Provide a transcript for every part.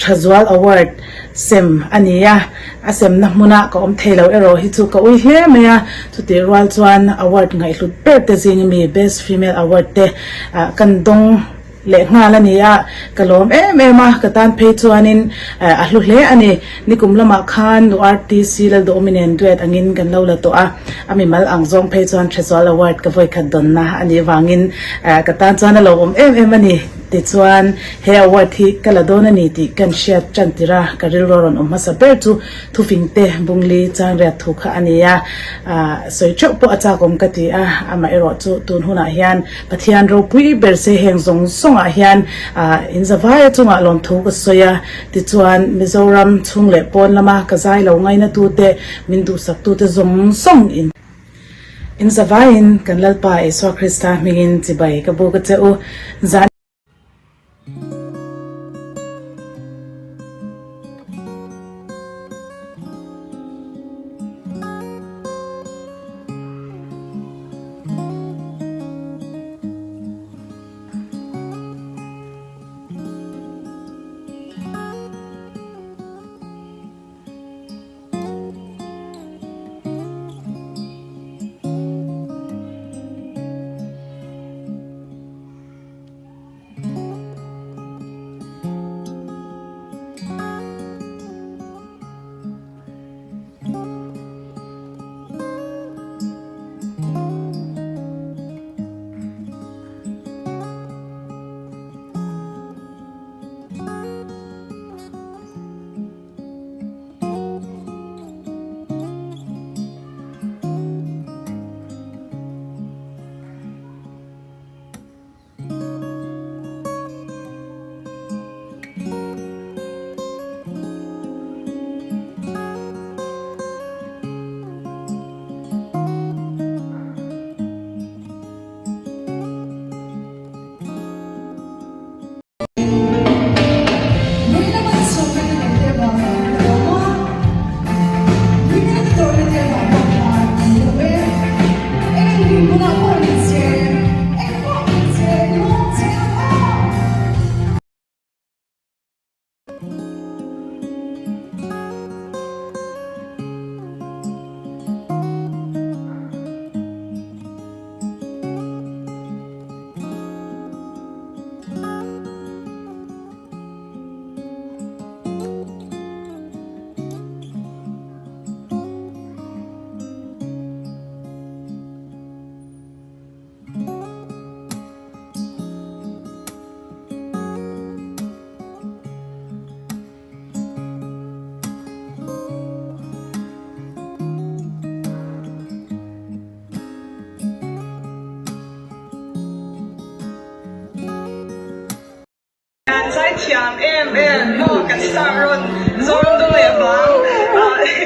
Thazual Award sem a ni a, a semna hmuna ka awm thei lo erawh hi chu ka ui hle mai a, chutih rual chuan award ngaihhlut ber te zing ami Best Female Award te kan dawng leh nghal a ni a, ka lawm em em a, ka tan phei chuanin a hlu hle a ni. Nikum lamah khan Nu RTC Lalduhawmi nen duet angin kan lo la tawh a, a mimal ang zawng phei chuan Thazual Award ka vawikhat dawnna a nih vangin ka tan chuan a lo awm em em a ni. Tichuan, he award hi ka la dawn a ni tih kan hriat tan tir a, ka rilru a rawn awm hmasa ber chu Thufingte Bungli Changriat thu kha a ni a, sawi theuh pawh a chakawm ka ti a, amaherawh chu tun hunah hian Pathian ropui ber se heng zawng zawngah hian in zavaia chungah lawmthu ka sawi a, tichuan Mizoram chhung leh pawn lama ka zai lo ngainatute min duhsaktute zawng zawng in In zavaiin kan Lalpa Isua Krista hmingin chibai ka buk a che u. Zan. Kan zaithiam em em maw kan star rawn Zoram dawng leh vang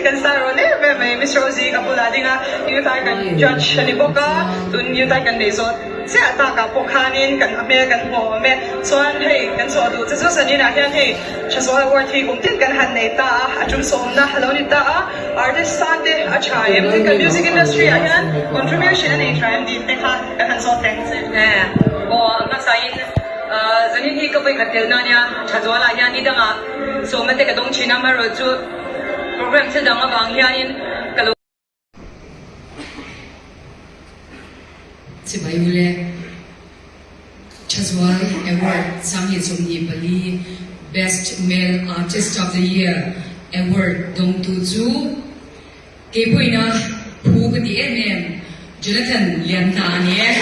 kan star rawn em em mai Miss Rosie ka bulah ding a Youth-ai kan judge a ni bawk a tun Youth-ai kan neih zawh chiah takah pawh khanin kan hmel kan hmu awm e chuan hei kan chawh duh che chu zaninah hian hei Thazual Award hi kum tin kan han nei ta a a tum sawmna a lo ni ta a artist tan te a tha em kan music industry ah hian contribution a nei tha em tih te kha kan han zawt reng che. Aw a hmasain zanin hi ka vawikhat tel na nia Thazualah hian ni dangah sawmna te ka dawng thin a amaherawhchu program thil dang avang hianin ka lo Chibai ule Thazual Award 2024 Best Male Artist of the Year Award dawngtu chu Keipawina phu ka ti em em Jonathan Lianhna a ni e.